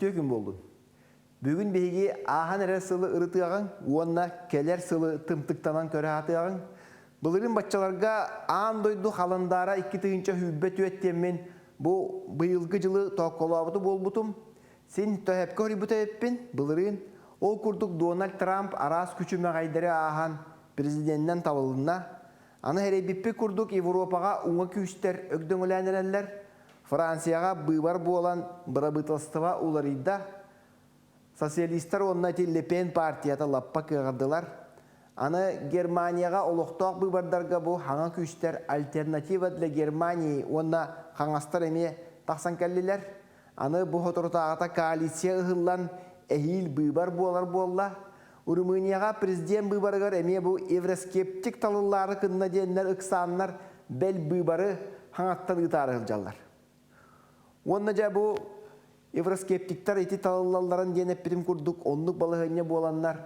Үтүө күн буоллун. Бүгүн биһиги ааһан эрэр сылы ырытыаҕыҥ уонна кэлэр сылы тымтыктанан көрө сатыаҕыҥ. Былырыын баччаларга аан дойду халандаара 2024 диэммин бу быйылгы дьылы тоокколообуту буолбутум. Син төһөпкө хоруйбут эбиппин былырыын. Ол курдук Дональд Трамп араас күчүмэҕэйдэри ааһан президенинэн талылынна. Аны эрэйбиппит курдук Европаҕа уҥа күүстэр өгдөҥөлөөн эрэллэр. Францияҕа быыбар буолан бырабыыталыстыба уларыйда. Социалистар уонна ити Ле Пен партията лаппа кыаҕырдылар. Аны Германияҕа олохтоох быыбардарга бу хаҥа күүстэр альтернатива для Германии уонна хаҥастар эмиэ тахсан кэллилэр. Аны бу соторутааҕыта коалиция ыһыллан эһиил быыбар буолар буолла. Румынияҕа президент быыбарыгар эмиэ бу евроскептик талыллаары кынна диэннэр ыксааннар бэл быыбары хаҥаттан ыытаары сылдьаллар. Уонна дьэ бу евроскептиктар ити талыллалларын диэн эппитим курдук оннук балаһыанньа буоланнар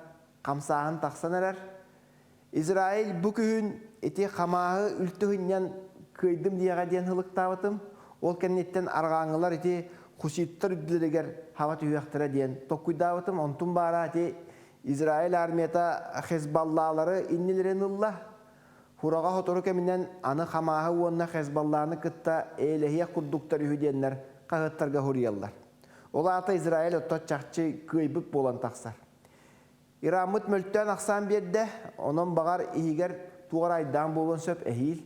хамсааһын тахсан эрэр. Израиль бу күһүн ити Хамааһы үлтү сынньан кыайдым диэҕэ диэн һылыктаабытым. Ол кэнниттэн арҕааҥҥылар ити хуситтар үрдүлэригэр хаба түһүөхтэрэ диэн толкуйдаабытым. Онтум баара ити Израиль армията Хезбаллаалары иннилэрин ылла. Хураҕа сотору кэминэн аны Хамааһы уонна Хезбаллааны кытта эйэлэһиэх курдуктар үһү диэннэр хаһыаттарга суруйаллар. Ол аата Израиль оттон чахчы кыайбыт буолан тахсар. Ираммыт мөлтөөн ахсаан биэрдэ, онон баҕар иһигэр туох эрэ айдаан буолуон сөп эһиил.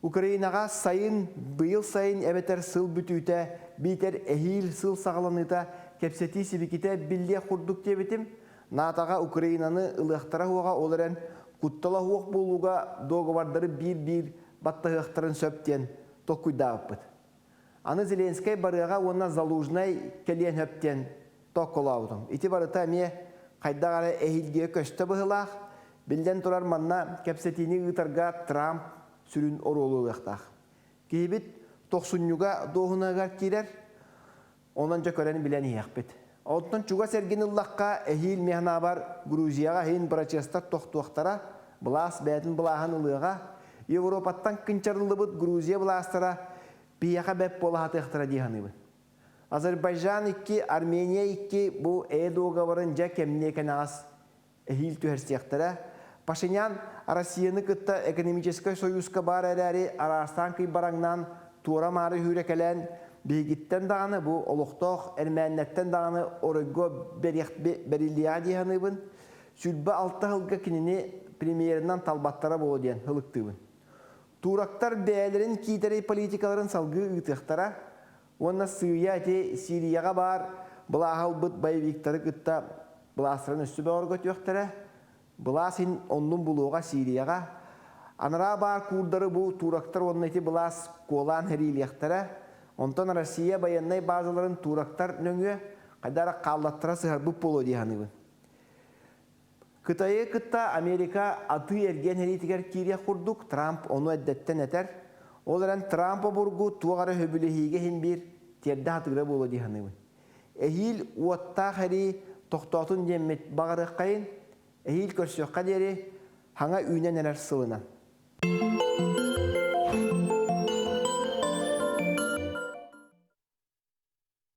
Украинаҕа сайын, быйыл сайын эбэтэр сыл бүтүүтэ, биитэр эһиил сыл саҕаланыыта кэпсэтии сибикитэ биллиэх курдук диэбитим. НАТО-ҕа Украинаны ылыахтара суоҕа, ол эрэн куттала суох буолууга дуогабардары биир-биир баттаһыахтарын сөп диэн толкуйдаабыппыт. Аны Зеленскэй барыаҕа уонна Залужнай кэлиэн сөп диэн токколообутум. Ити барыта эмиэ хайдах эрэ эһиилгигэ көстө быһыылаах. Биллэн турар, манна кэпсэтиини ыытарга Трамп сүрүн оруолу ылыахтаах. Киһибит тохсунньуга дуоһунаһыгар киирэр, онон дьэ көрөн билэн иһиэхпит. Оттон чугас эргин ыллахха, эһиил механабар Грузияҕа иһин бырачыастар тохтуохтара, былаас бэйэтин былааһын ылыаҕа. Европаттан кынчарыллыбыт Грузия былаастара биһиэхэ бэп буола сатыахтара дии саныыбын. Азербайджан икки, Армения икки бу э дуогабарын дьэ кэмниэ кэнэҕэс эһиил түһэрсиэхтэрэ. Пашинян Россияны кытта экономическай союзка баар эрээри араастаан кыйбараҥнаан туора-маары сүүрэкэлээн биһигиттэн даҕаны бу олохтоох эрмээннэртэн даҕаны оройго бэриллиэҕэ дии саныыбын. 26 сылга кинини премьеринэн талбаттара буолуо диэн ылыктыыбын. Турактар бэйэлэрин киитэрэй политикаларын салгыы ыытыахтара уонна сыыйа ити Сирияҕа баар былааһы ылбыт боевиктары кытта былаастарын өссө бөҕөргөтүөхтэрэ. Былаас иһин оннун булуоҕа Сирияҕа. Анараа баар куурдары бу турактар уонна ити былаас куолаан сэриилиэхтэрэ. Онтон Россия байыаннай базаларын турактар нөҥүө хайдах эрэ хааллаттара сыһарбыт буолуо дии саныыбын. Кытайы кытта Америка атыы-эргиэн сэриитигэр киириэх курдук Трамп ону эрдэттэн этэр. Ол эрэн Трамп обургу туох эрэ сөбүлэһиигэ иһин биир тиэрдэ сатыыра буолуо дии саныыбын. Эһиил уоттаах эрии тохтоотун диэммит баҕарыаххайын, эһиил көрсүөххэ диэри хаҥа үүнэн эрэр сылынан.